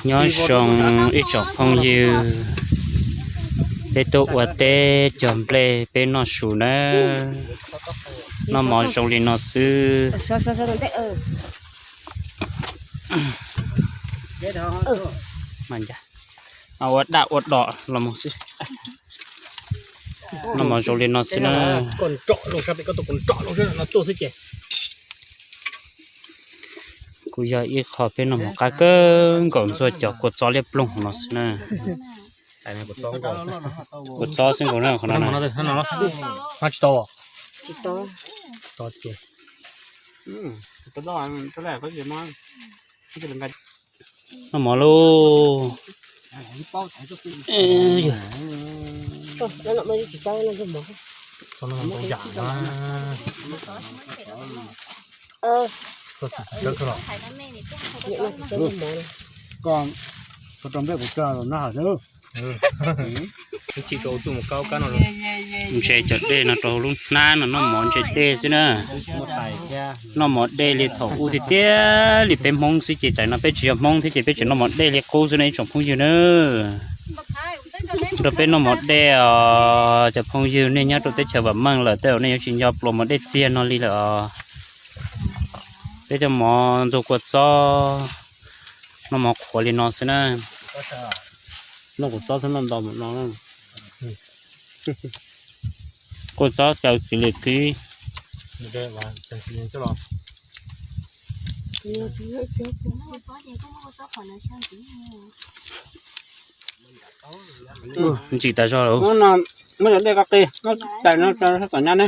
Nyob zoo ib tsoom phooj ywg, peb tuaj ua teb cog nplej peb noj su nawb. Noj mov zoo li no xwb. Ua daj ua dom los mus xwb. Noj mov zoo li no xwb na. Kuj yog ib qho peb noj mov qab kawg nkaus ntxuag cov kua txob liab ploog no xwb na. Kua txob xwb nkaus na qhov no. Noj mov lauj. Ntse cov dej no rau lub hnab no noj mov ntse dej xwb na. Noj mov dej li thaum ub tiag tiag li peb Hmoob xwb ces tam no peb tsis yog Hmoob thiab ces peb tseem noj mov dej li qub xwb na ib tsoom phooj ywg na. Rau peb noj mov dej os cov phooj ywg, nej nyob rau teb chaws vam meej lawm tej zaum nej yuav tsis nco pluas mov dej txiag no li lawm os. Peb cov mov ntxuag kua txob, noj mov qhuav li no xwb na. Noj kua txob thiab noj ntau mus no. Kua txob caw txiv li kib. Ntsim tas zog lawm. Muab cov dej ko qi, muab tais no rau sab tom nyab ne.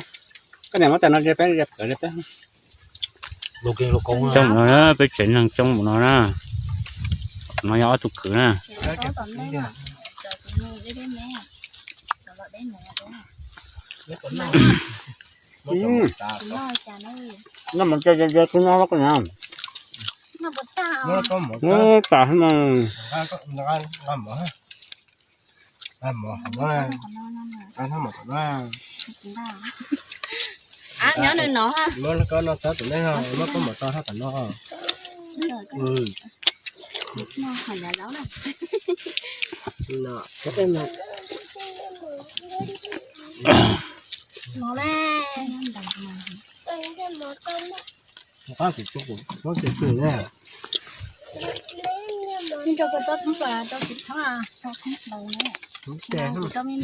Koj niam muab tais no ze peb ze pem ze peb. Coob mus no na, peb tsev neeg coob mus no na. No yog ob tug kwv na. Noj mov ze ze ze twb noj koj niam. Noj tas mas. Twb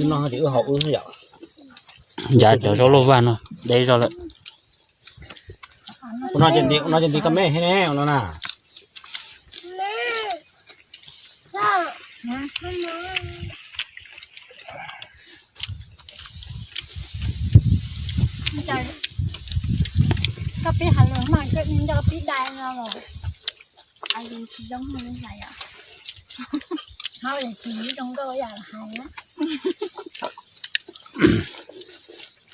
no ces wb haus wb yom. Ncav cov zaub loj vaj no deb zog lawm. Ua no ces nti koj me thiab ne ua no na. Koj pib hais lus mas koj nco pib dai no los.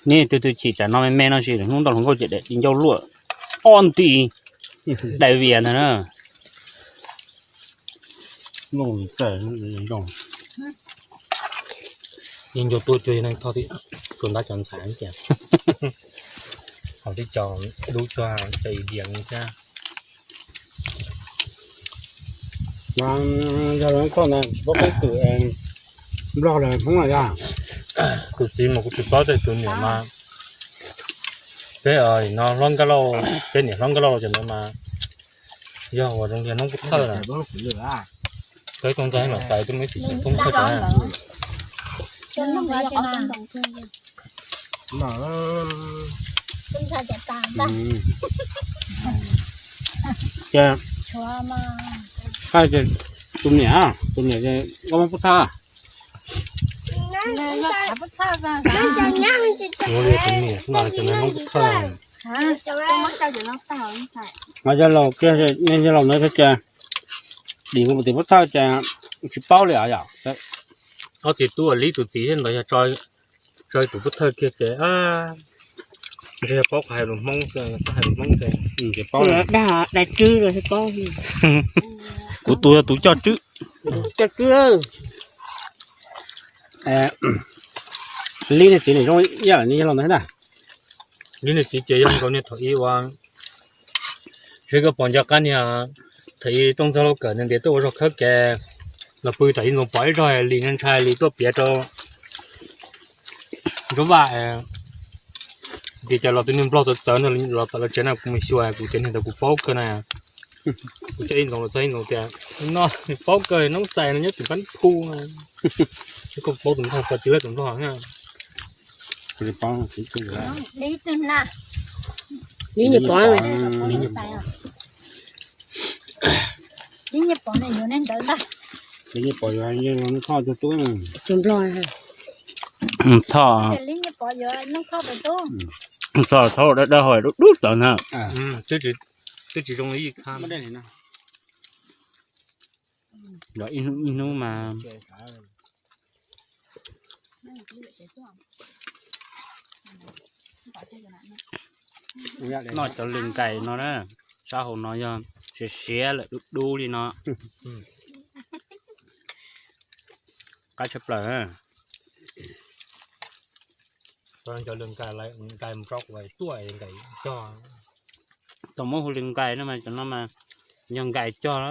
Nej tus twg chim tsam no me me no sis hnub ntau hluas nkauj ces daim di ncauj luaj ob nti daim vias ntag na. Yeej nco tuaj cuag yog neeg thoj thiab, tsuas ntab cov ntxhais tias ho tib co dub cuag cov India thiab. Yog los thoj ntag tsis paub qeeb kwm Nplog los Hmoob los yog. Tus txiv mas kuv tsis paub, tej tus niam mas peb no hlob Nkaj Lauj, peb niam hlob Nkaj Lauj ces ntawd mas yog uas zoo li Hmoob Pub Thawj na. Peb tau ntxog mam xaiv tus me txiv Hmoob Pub Thawj tas. Ces, tus niam, tus niam ces Hmoob Pub Thawj. Tus niam xwb no ces Hmoob Pub Thawj. Mas yog laus kiag, yog laus ntawd thiaj ces dim kuv tus Pub Thawj ces tsis paub li os yom. Ob txiv tub ua li tus txiv thiab ntawd yog tso tus Pub Thawj kiag ces ntshe yog paub qhov hais lus Hmoob, hais lus Hmoob ces paub. Dag dais tswb los thiaj paub. Kuv tus yog tus coj tswb. Coj tswb. Li niag txiv niam zoo ib yam li yog laus ntawd thiab ntag. Li niag txiv ces yog nkaus niag thaum ub ua, seb koj puas nco qab niag Thaum ub Tooj Ntxawg Lauj Kawm nws ntiav tuaj ua zog khawb kev los pw, thaum ib ntxoov pom ib zog li ntshai ntshai li tuaj piav rau Ntsuab Vaj tias cas los tus niag nplog txawv txawv no los tom lawv tsev no kuv mus xyuas kuv cov niag ntawd kuv paub kawg na. Kuv coj ib ntxoov los txog ib ntxoov tias no paub kawg noob xais no nyob tim Pab Phu no. Koj paub tus nplog pog tsis lawv tus nplog na. Li nyiam pom, li nyiam pom ne yuav ne ntawd ntag. Li nyiam pom yuav Thoj tus tub, tus nplog Thoj, Thoj thaub dawb dawb hau dub dub tawv na. Twb tsis zoo li ib khab. Yog ib hnub ib hnub mas noj cov lws nkais no na, sab hauv no yog siav siav lawm dub dub li no. Qab tshaj plaws. Cov lws nkais, nkais mus tso kuv tuaj nkais cog. Tau muab hu li nkais no mas cov no mas yog nkais cog.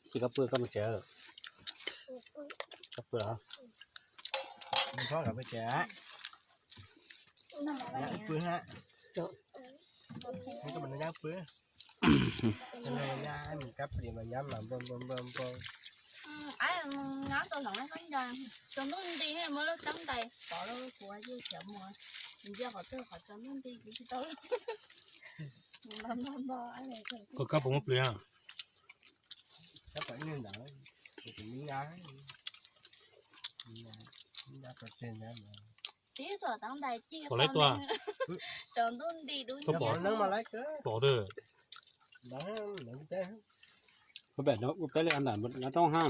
Tsis koj pw koj mus tsev. Koj pw los? Pw na. Kab plis mas nyab mas npau npau npau npau. Nyab tau hloov khaub ncaws, tsaus ntuj nti muab lub teeb ntais pov rau kuv, yeej cov muag, ntsia qhov twg qhov tsaus ntuj nti kuv tsis tau. Koj puas muab plis? Tib txhom teeb ntais ci pom, tsaus ntuj nti dub. Koj pom, pom twg? Kuv pem ua teb li ntawm lawv rooj ha.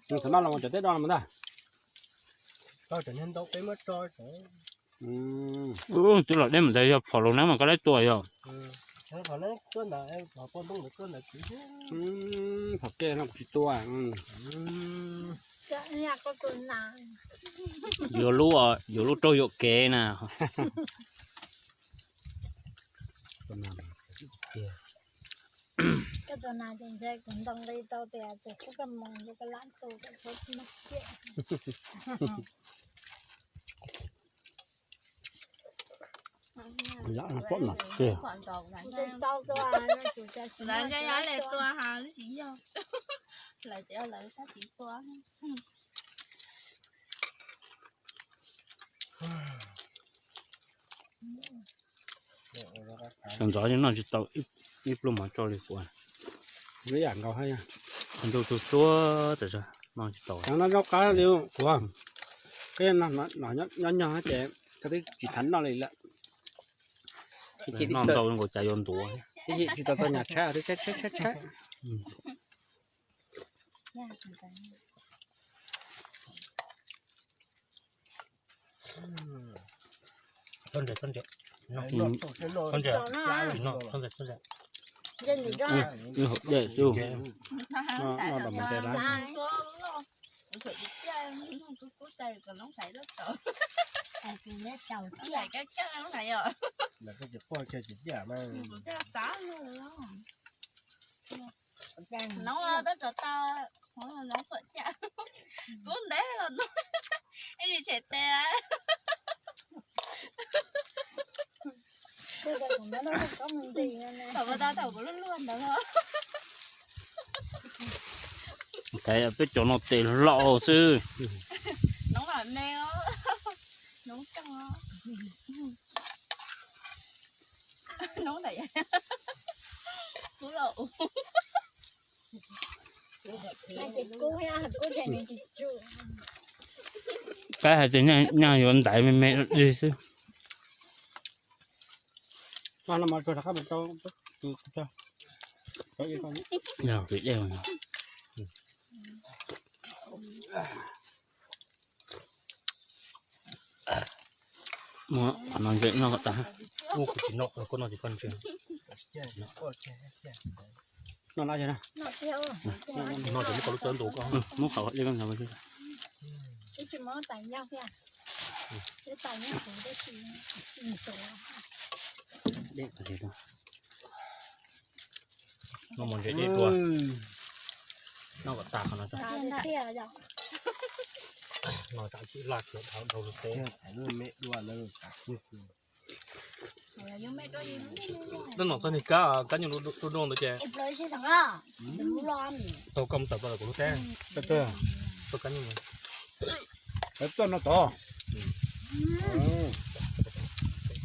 Nws txawm maj los cov teb do no ntag. Twb los deb mus ntawd yog phom los neeb mas koj laib tua yog. Phom kev no kuv tsis tua. Yuav lub, yuav lub raug yuam kev na. Lam pom no tiag. Lawv nco yog le tua ha, tsis yog. Lawv tseem yog lawv sab tiv tua. Sawv ntxov noj tsis tau ib pluag mov tso li kuv. Ib yam nkaus hab, ntuj txug tsuag tas zog noj tsis tau. Cov no zaub qab li kuv, peb noj nyob nyog ces koj twb tsis xav noj li lawm. Noj ntau nkaus cas yuav ntuav. Tsis tau tau nyam tshaib, twb tshaib tshaib tshaib. Txhob ntses, txhob ntses. Txhob ntses, txhob ntses, txhob ntses. Noj, noj los mas ntses lawm. Noov tab rov tau, noov txhuam caj, kub ntev los no, ib tsis tshem tes. Thaum ua tau thaum kuv luaj luaj ntawd los. Peb cov no tes hlau xwb. Noov mam me, noov coj, noov ntawm kub los ua. Qaib hais tias nyaj yuav ntaiv me me dig xwb. Yog vim dej. Muab qhov no ntse noj kom tag. Ua kuv tsis noj, koj noj ces koj ntse. Noj no ces na. Noj ces muab koj lub tsawb ntus koj. Muab qhov dej koj ntxhov. Noj mov ntse dej dua. Noj kom tag qhov no tso. No tsam tsis laj khiav dhau dhau lub teb. Lub no txog niag kab, kab nyuj dub dub ntawd ces tau koj mus tawm plaws lawm kuv lub teb. Tau kab nyuj. Txoj no tod.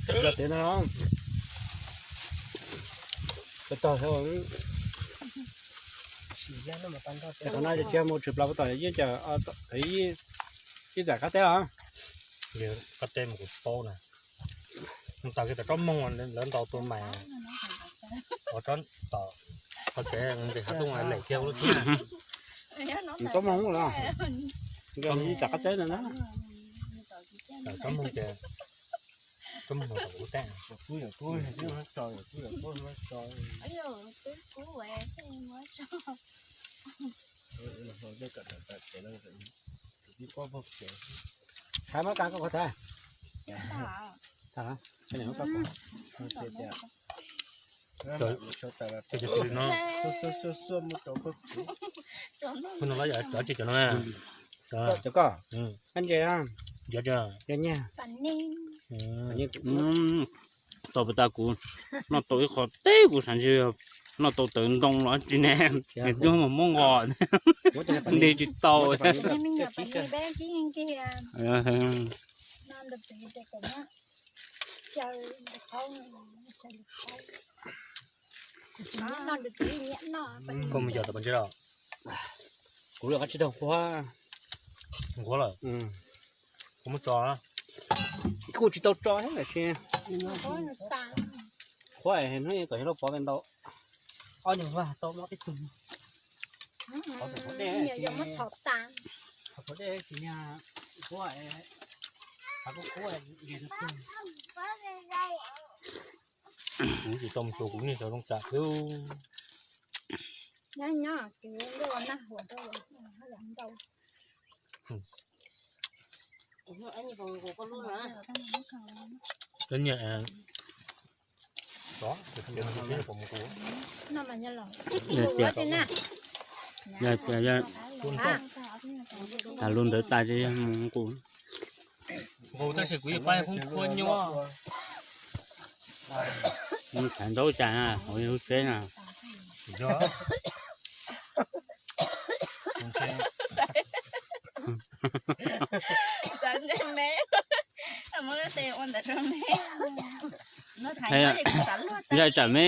Yog tias no, tag tag. Qhov no tsis yog mus tshwm plaws puas tom yeej cas, ib zam qab teb os. Qab teb mas kuv paub na. Mus tawm kiag tom tsob moog lawv ntaus tus mais, ua tsob tom qhov tsev nqis hav tuaj lem kiag lub tsheb. Tsob moog los, ib zam qab teb no na. Tsob moog ces, tsob moog tom kuv lub teb. Hais muab kab koj qhov tag. Cov no cov koj, kab ntses, nyiaj. Tau puas tas kuv noj tau ib qho teb kuv xav ntshe noj tau tawv ntoo los tsis ne, twb mus muab nqos nti tsis tau. Koj mus yos tom pas ntses los? Kuv los qab tsis tau nqhuab. Nqhuab lawm. Kuv muab tso. Kuj tsis tau tso thiab lawm sis. Nqhuab hnub kom yog lub pov ntau. Ob nyuag vaj tau mob tib tug. Qhov dej, qhov dej tsis niag nqhuab, qhov kuv nqhuab nqis tug. Kuv tsis tau mus xyuas kuv niag cov zoo tsam thiab. Cov nyiam, tas lub ntawd tas ces mus nqus. Nqus tab sis kuv yeej pab khub khuab nyuaj. Thaiv ntau cas na, hauv lub tsheb na. Xav ntshe me, muab lub tes ua ntawd rau me. Yog tsam me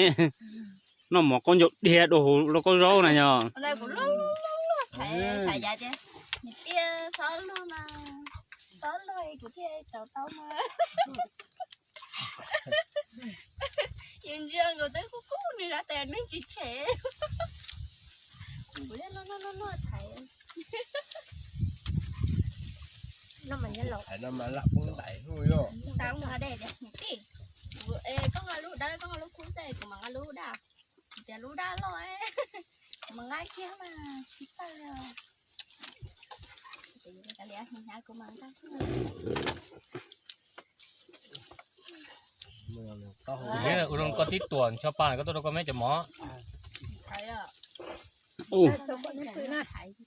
noj mov qaub ncaug dhia dua huv lauj kaub zaub na yog. Kuv luag luag luag luag thaiv thaiv yav ces, niam tij, txhob luag mas, txhob luag kuv thiaj rauv taub mas. Yus ntsia nkaus twb kub kub nws sab tes nws tsis tshem. Kuv luag luag luag thaiv. Tau ua dej tias niam tij, koj nqa lub dawb koj nqa lub kub xwb kuv mam nqa lub daj. Tias lub daj loj, kuv mam nqa kiag mas tsis txawj. Kuv mam nqa. Ua zoo koj tib tuam ncho pa koj tuaj rau koj meb cov mov.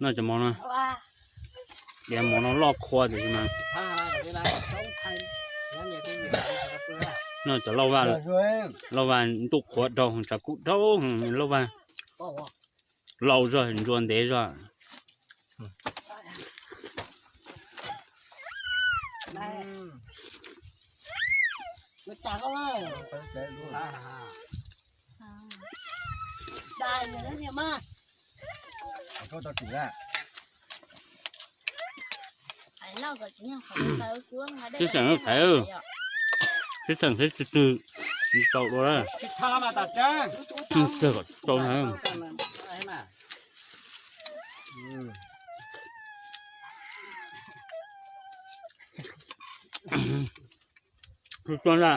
Noj cov mov no, cov mov no loj qhua tiam sis mas noj cov lauj vaj, lauj vaj ntuj qhuav dhau, tshav kub dhau, lauj vaj laus zog ntsuas ntev zog. Sib seem thaiv, sib seem thaiv twg twg tsis tau dua. Tsis tau na. Tsuag tsuag na.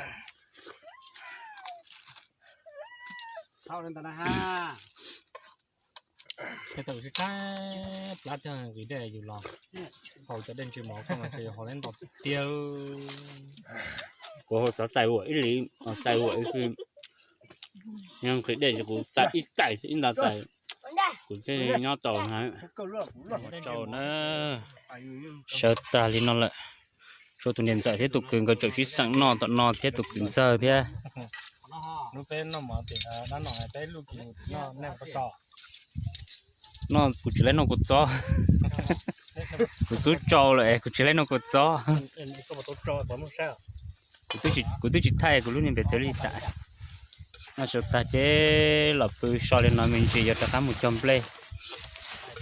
Thaum sib tshaib plab thiab nqhis dej yus los haus cov dej ntsws mov koj mas ntshe yus haus tau ntau tiag. Kuv haus cov tais vuam ib li, tais vuam ib xwb, nqhis dej kuv tais ib tais ib nta tais, kuv thiaj nyob tau na. Rau na, sawv tag li no lawm. Tshuav tus niam ntxawm thiab tus kwv nkawd tseem sib xeem noj tom no thiab tus kwv ntxawg thiab. Noj, kuv tsis laib noj kua txob. Kuv xub tsau lawm es kuv tsis laib noj kua txob. Kuv twb tsis thaij kuv lub niag npe txawv li tas. Noj sawv tag ces los pw so li no me ntsis yuav rov qab mus cog nplej.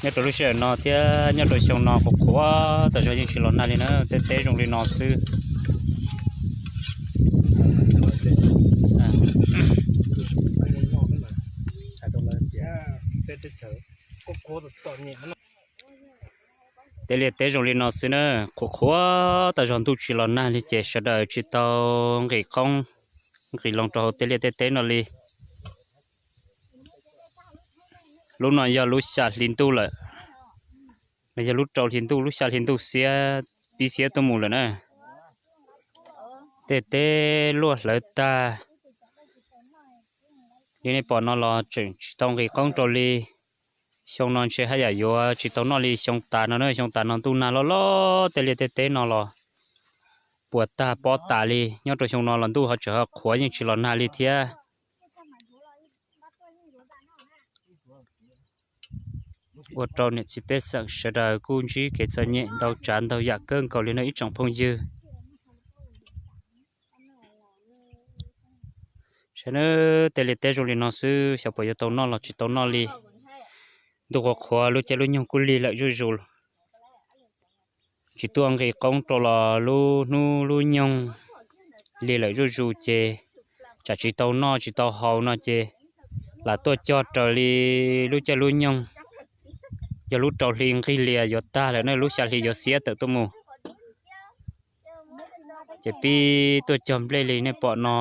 Nyob rau lub sij hawm no thiab nyob rau xyoo no qhuav qhuav tas zog yeej tsis los nag li na, tej teb zoo li no xwb. Tej liaj teb zoo li no xwb na, qhuav qhuav tas zog ntuj tsis los nag li ces sawv daws tsis tau nqis qoob nqis loo rau hauv tej liaj tej teb no li. Lub no yog lub xya hli ntuj lawm, los yog lub rau hli ntuj, lub xya hli ntuj xiab pib xiab tuaj mus lawm na. Tej teb luaj hlawv tag li nej pom no los tseem tsis tau nqis qoob rau li. Xyoo no ntshe haj yam yuav tsis tau noj li xyoo tas no na, xyoo tas no ntuj nag loj loj tej liaj tej teb no los puas tag pob tas li, nyob rau xyoo no los ntuj ho tseem ho qhuav yeej tsis los nag li thiab. Ua rau niam txiv pej xeem sawv daws kuj ntsib kev txom nyem ntau tsav ntau yam kawg nkaus li no ib tsoom phooj ywg. Saib na, tej liaj teb zoo li no xwb xyov puas yuav tau noj los tsis tau noj li. Ntuj qhuav qhuav lub caij lub nyoog kuj lig lawm zuj zus, tsis tuaj nqis qoob rau los lub hnub lub nyoog lig lawm zuj zus ces tsam tsis tau noj tsis tau haus no ces lam tuaj cog raws li lub caij lub nyoog. Yog lub rau hli nqig lias yuav tag lawm na, lub xya hli yuav xiab tawm tuaj mus. Ces pib tuaj cog nplej li nej pom no.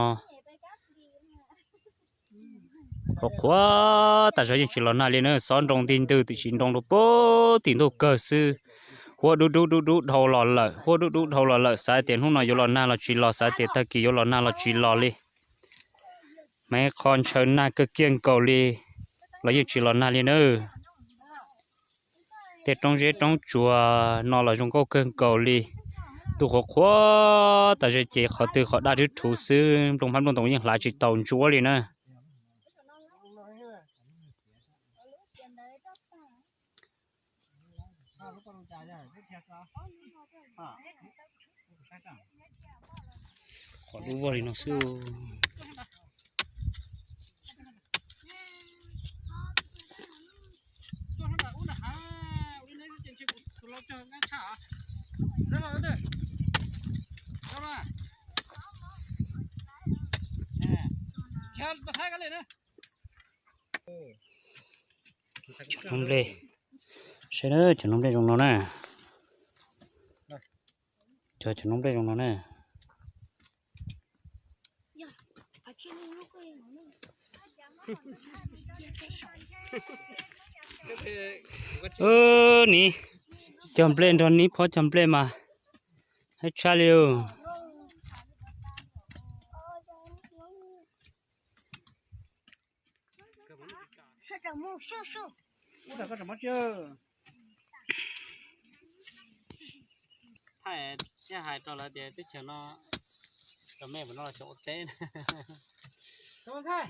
Qhuav qhuav tas zog yeej tsis los nag li na, xob nroo nti ntwg tiam sis nroo rau puag tim ntuj kawg xwb. Huab dub dub dub dub dhau los lawm, huab dub dub dhau los lawm, xav tias hnub no yuav los nag los tsis los, xav tias tag kis yuav los nag los tsis los li. Mas qhov ntshaw nag kawg kiag nkaus li los yeej tsis los nag li na. Tej roob zeb roob tsuas no los zoo nkauj kawg nkaus li. Ntuj qhuav qhuav tas zog ces qhov twg qhov daj rhwv rhuv xwb, nplooj phab nplooj ntoos yeej hlav tsis tau ntsuab li na. Qhov dub vog li no xwb. Cov noob nplej, saib na, cov noob nplej zoo no na. Cov, cov noob nplej zoo no na. Niv cog nplej nrog niv phob cog nplej mas haib tshaj li. Thaij, thiaj hais rau lawv tias teb chaws no, rau mej puas no los xyov ua teb. Ua cas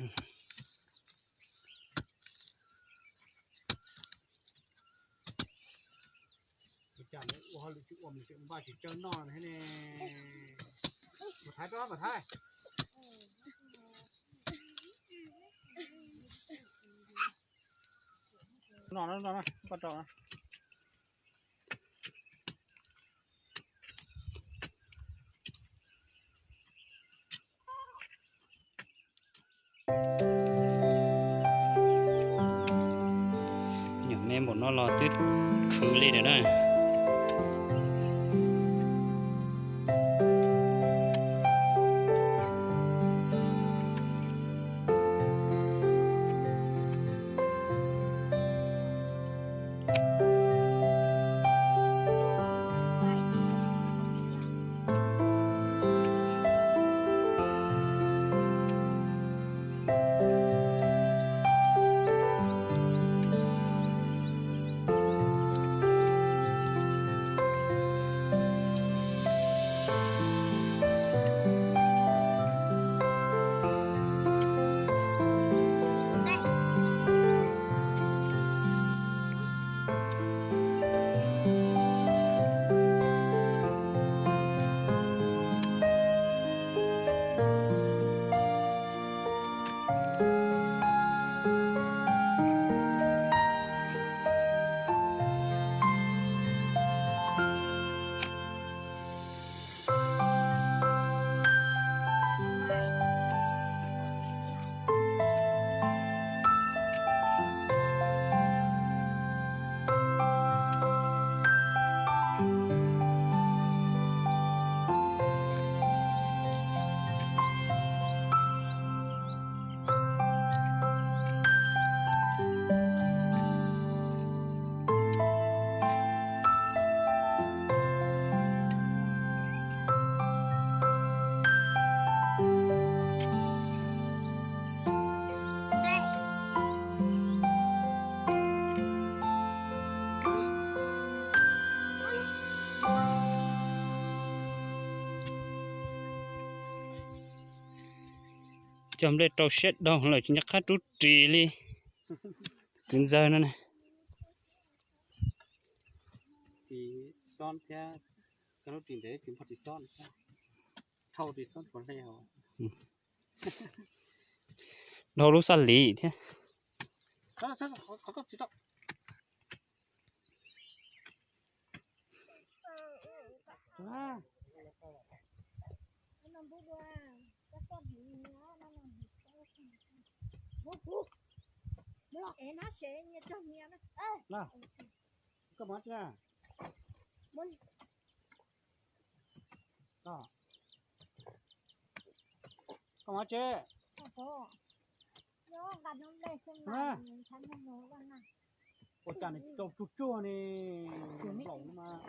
ua hauj lwm tsis ua, tsis ua npaj tsis tsaw noj ne. Mas Thaib, mas Thaib. No, no, no, no, koj rau no. Nyuam me npaum no los twb khwv li lawm na. Cog nplej rau siab daug lawm tsis nco qab rub ris li. Kwv ntxawg no na. Ris xob thiab, koj lub ris ntev tsis npog ris xob thiab. Dhau ris xob puas hle hauv. Dhau lub xab lim thiab. Koj mov tsi? Koj mov tsi? Ua cas nws rau tsuag tsuag ne, laus no mas.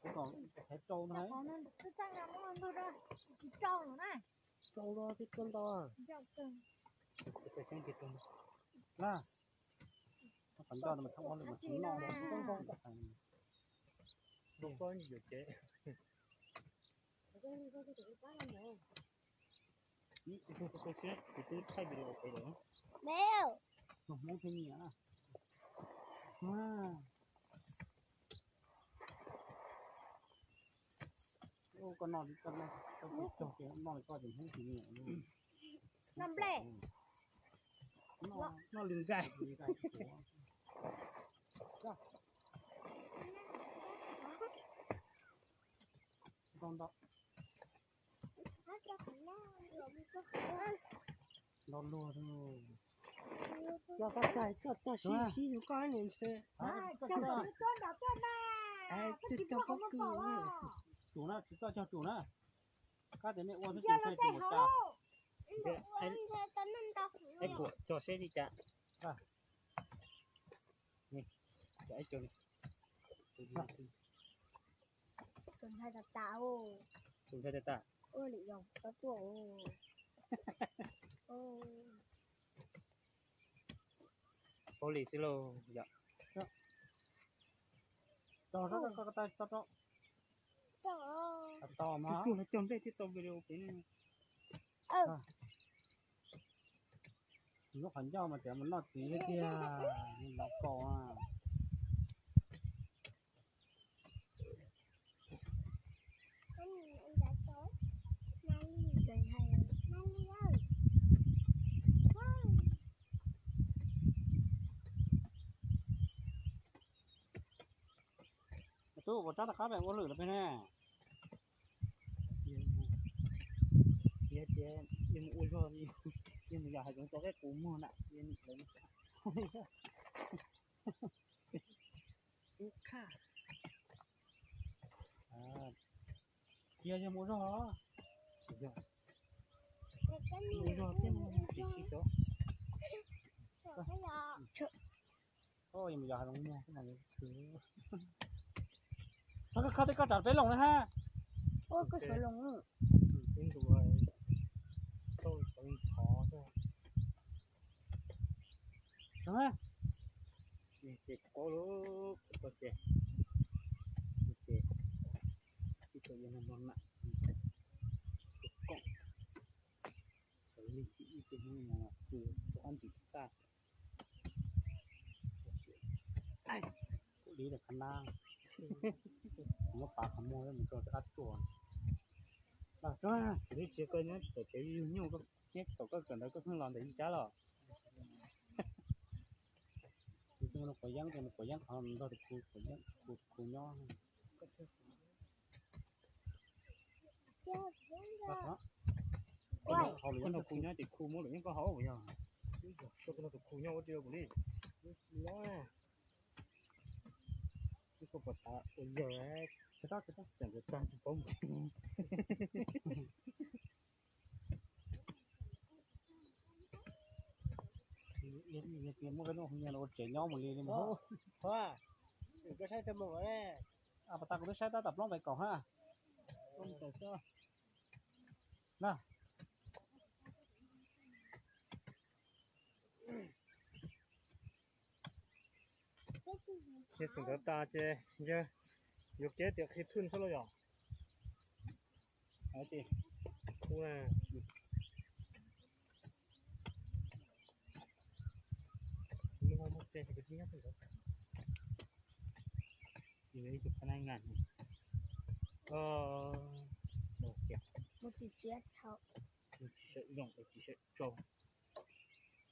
Kuv kom thaiv rau no. Rau los twb tuaj nto. Na, qhov ncauj no mas thab ob lwm mas tsis noj li. Zoo koj yuav tsev. Ib tug koj siab kuv twb thaij video pem lawm. Tus Hmoob thiaj nyiam na. Koj noj, koj noj, koj cog ces noj li koj ces Hmoob thiaj nyiam. Noj nplej. Noj lwm nkaij. Ntau ntau. Ntau luag. Coj koj tag, coj tag sib sib yus koj ntshe. Tsum na, tsis txhob cog tsum na. Kab tias nej ua xwb tsis ntshai tsum ua cas. Ib kuam cog seb li cas. Tus ntshai tas tas. Tus ntshai tas tas. Ua li yog tau tuaj. Ua li xwb lauj yom. Tso, tso, tso, tso. Tsuag tsuag no cog nplej thiaj tau video pem ne. Lub qhov ncauj mas tias mus noj txiv thiab tiag, nov kaus. Tub, puas tsab rov qab pem ua lwm lawm peb ne? Yog ces yog mus ua zog, yog mus yos hav zoov tau qeb qus muag na. Yog, yog mus ua zog os. Mus ua zog thiab tsis tsis xyov. Yog mus yos hav zoov muag mas khwv. Txhob koj tej koj tsam peb loos na ha. Ua koj suav loos. Ib ntus tau xyov thov xwb. Ces kua lub kua ces, ces tsis tau yog no mam tus koom xav li tsis ib tug hnub no kws rau ob ntsis tag. Kuv dib lawm qhov na, muab pav qhov muag mus rau rov qab tuaj. Los tsuag, kuv twb tsis kawg nyob tawm kev yug nyuj, neb thaum koj kawm ntawv koj pheej los ntawm yij cab los. Kuv tus quav yeeb, tus quav yeeb qhov nrog tus khu, tus khu nyob. Hauv lwm yeeb tus khu nyob ces khu muab lwm yeeb koj hauv yog. Koj tus khu nyob ua dua kuv ne. Ib koj puas xav ua yawg, tseem nkawd tag tsis paub mus. Yog tias muaj peb lub hauv nyias los ua tsev nyob mus li li mus. Koj saib tau mus ne. Pas tas kuv twb saib tab tom plob pem kaum ha. Na. Ces xwm ntawd tas ces yawg yuav kev tias qhia phwj xwb lauj yom. Ces khu na, Ib tug phab nab ngas, mus tsis siab tshau, tsis siab zoo, tsis siab tsau.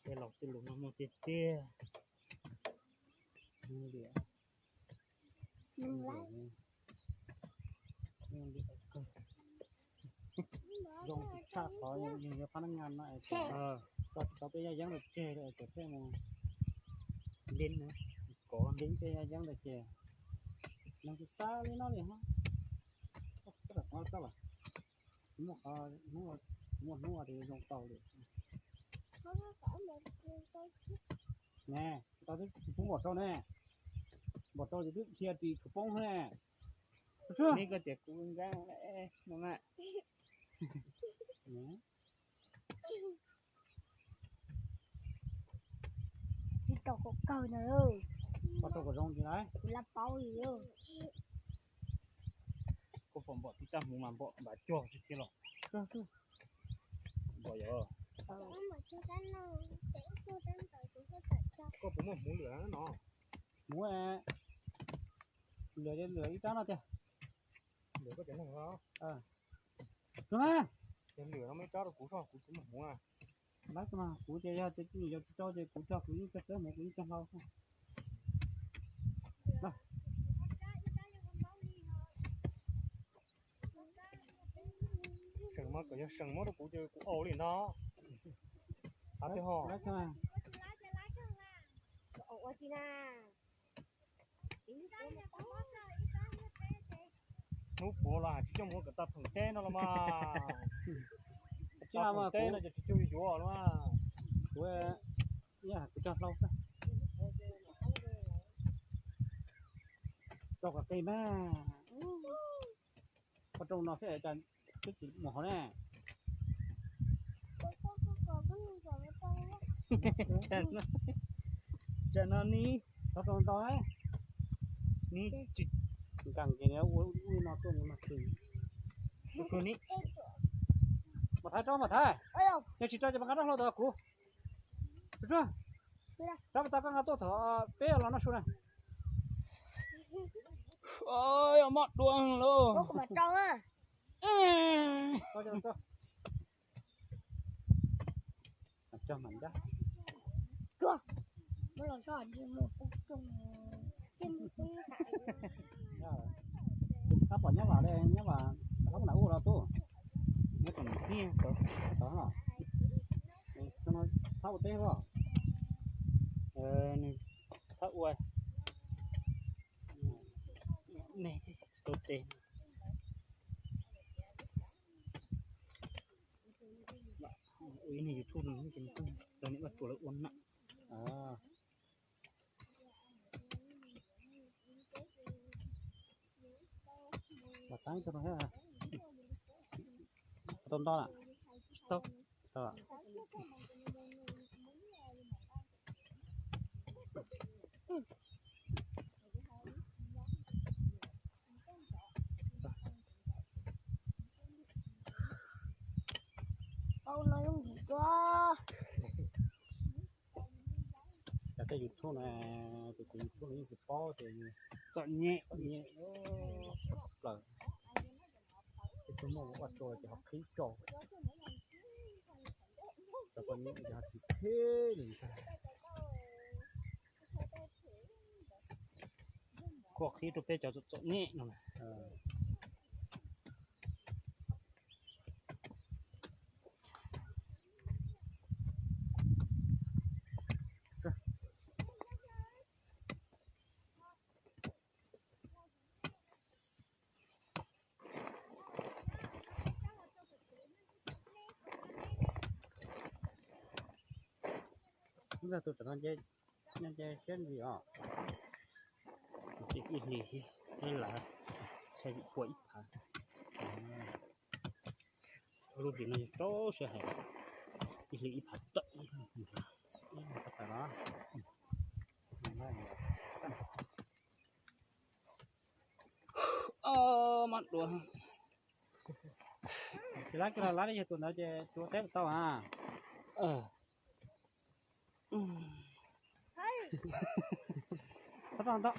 Tej laus tej lus no muaj tiag tiag. Zoo tshaj qhov yog phab nab ngas no, tau peb yaj yeeb lawm tseg, cov peb mus ntev, kov ntev peb yaj yeeb lawm ces neeg tsis txawj li no li hos. Muaj hnub, muaj hnub ces zoo tau li. Ne, tau twb tsis pub npaum rau ne, npaum rau ces twb dhia ris tshua poob ne. Neb koj tias kuv nkeeb no na. Tsis tau kom kawg na. Pov rau kom zoo tsis laiv. Kuv la paub li. Koj pom npom tib rab hmuv mas npom npav cog tiag tiag los. Npom yog. Koj puas muaj hmuv lwm no? Hmuv lwm, lwm ib rab no tiag. Lwm koj cov neeg os. Lwm no muaj ib rab rau kuv soj, kuv tsis muaj hmuv na. Lawv mas kuv ces yog tias yog tsis tau ces kuv cog kuv ib co txawb hmuv kuv ib co hlau xwb. Seem mas kom yog seem muab rau kuv ces kuv au li ntag. Hab twb ho. Hnub puav los tsis coj mus ua kom tau pheem teb no los mas. Tau pheem teb no ces tsis cug yuav yuav los mas. Kuv, kuv cog hlau xwb. Cog kom qis mas. Qhov rooj no xwb cas twb tsis mus hauv ne. Tsam no ni, qhov rooj ntau, ni tsis nkees ces ua ib no tuaj ni mas qis. Ni, Mas Thaiv, rov Mas Thaiv, yog tsis rau ces mas nqa rab hlau tod kuv. Rov Mas Thaiv, koj nqa tuaj thaum peb los noj su na. Mob dua lauj. Cog mam ncaj. Tab pom nyob vam li nyob vam, tab pom na ua los tuj, nyob tom niag tod, tod no, thab ua teb os. Nws thab ua me tau tes. Ua ib niag YouTube no ces nws ua tsuas lawv ua na. Mas tab tau no thiab, tau nto lawm. Tau. Cov tej YouTube na, tus tus YouTube no yeej tsis paub ces txom nyem, txom nyem plaws. Tej tug muaj ua tsuas ces ho qhib tso, cov txom nyem ces ho tsis qhib li ntag. Koj qhib rau peb cov txom nyem no na. Tus tsam no nce, nce siab ntsis os. Ib hlis, ib lav, txhais pua ib phav. Lub hlis no yog rau siab heev, ib hlis ib phav tawm. Mab dua. Tsis laib kiag los laib li yog tus ntawd ces tsis ua teb tau a. Txhob toj ntog.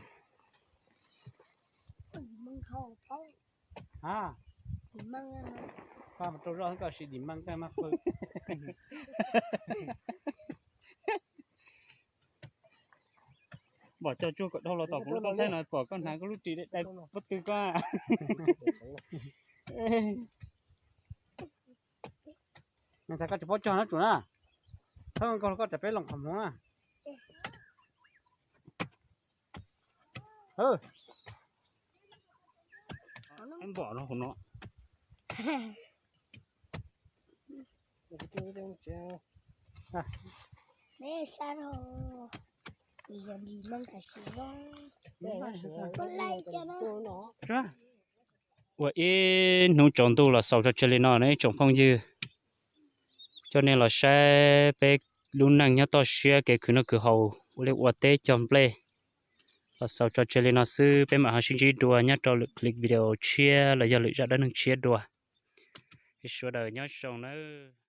A, koj mus rau zoj koj sim dim meej koj mas pw. Pom cov tsuag kom dhau los tom kuv lub rooj thaij no pom koj hnav koj lub ris dai pob tw koj. Nws tas koj tsis paub cog na tsum na. Thawb nkaug los koj ram peb loos qhov hmoov na. Npom no hauv no. Ua ib hnub tsaus ntuj los xaus tso tseg li no na ib tsoom phooj ywg. Coj nej los saib peb lub neej nyob toj siab kev khwv noj khwv haus ua liaj ua teb cog nplej. Los xaus tso tseg li no xwb, peb mam ho sib ntsib dua nyob rau lwm clip video tshiab los yog lwm zaj dab neeg tshiab dua. Sawv daws nyob zoo nawb.